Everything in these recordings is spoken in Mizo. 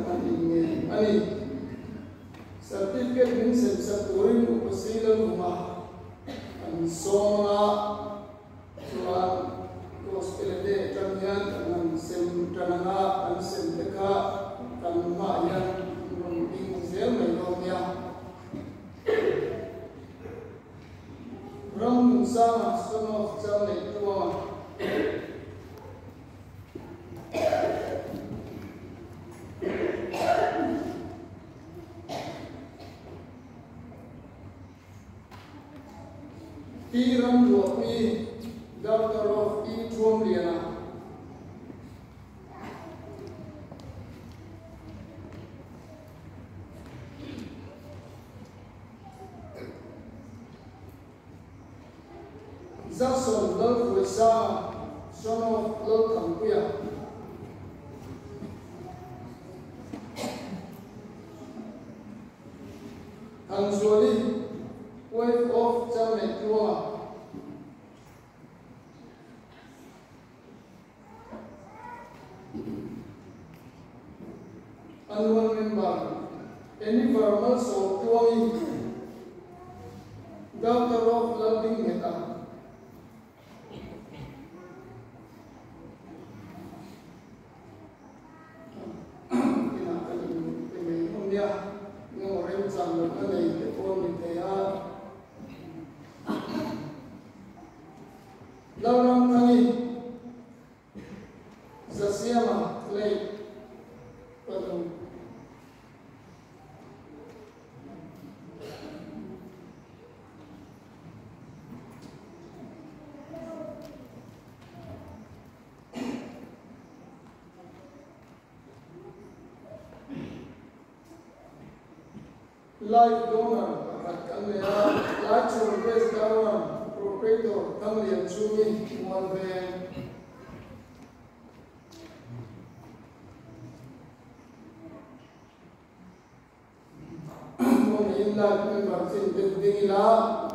kan han inngen a ni. Certificate min sem sak turin Upa Silalvunga kan sawm anga chuan Gospel te atang hian kan han sem tan anga kan sem te kha kan hmaah hian rawn ding zel mai dawn nia. Ram Nunsanga son of Chalneihtuanga. Pi Ramluahpuii, Daughter of Pi Thuamliana. Jackson Lalhruaisanga, son of Lalthanpuia. Thangzuali, wife of Chalneihtuanga. Annual member, Enifer Malsawmtuangi, Daughter of Laldingheta. Inah kan in pe mai hlawm nia, engemaw remchang lohna nei te pawh ni thei a. Lalramthangi, Zasiama lei panu. Life donor pakhat kan nei a, Laichhun Restaurant proprietor Thanglianchhungi Mualveng. Kawngin life member chin te ding ila,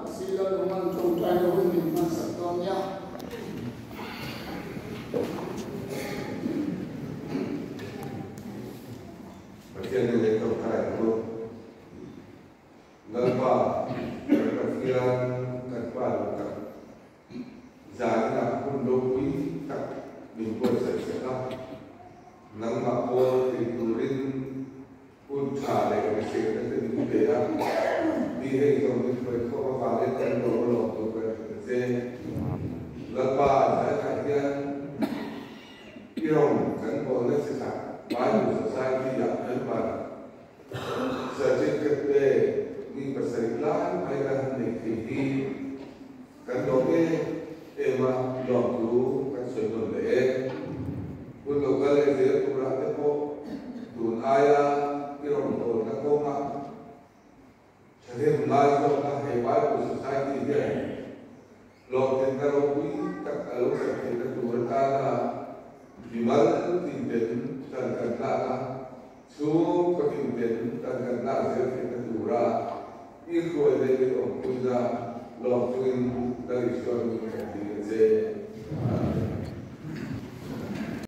Pasila Luman tawngtaina hun min hmansak dawn nia. Pathian in lei tawngtai ang u. Lalpa, kan Pathian, kan Pa duh tak, zaninah hun ropui tak min buatsaih sak a, nangmah pawl thei turin hun tha leh hriselna te min pe a, mi hei zawng min hruai khawm avangin kan lawm a lawm tur kan hre ta che. Lalpa, zaninah hian I rawng kan pawlna chi khat Bible Society-ah member certificate pe mi pasarih lai mai kan han nei thei hi kan lawm em em a, lawmthu kan sawi nawn leh e. Hun lo kal leh zel turah te pawh tun aia i rawn pawlna kawngah Thahnem lai zawka he Bible Society hian hlawhtlinna ropui tak a lo chan theihna tur atana mimal tinten tan kan lak a, chhungkaw tinten tan kan lak zel theihna tura i hruai leh i awmpuina lawm chungin Lal Isua hming kan dil a che. Amen.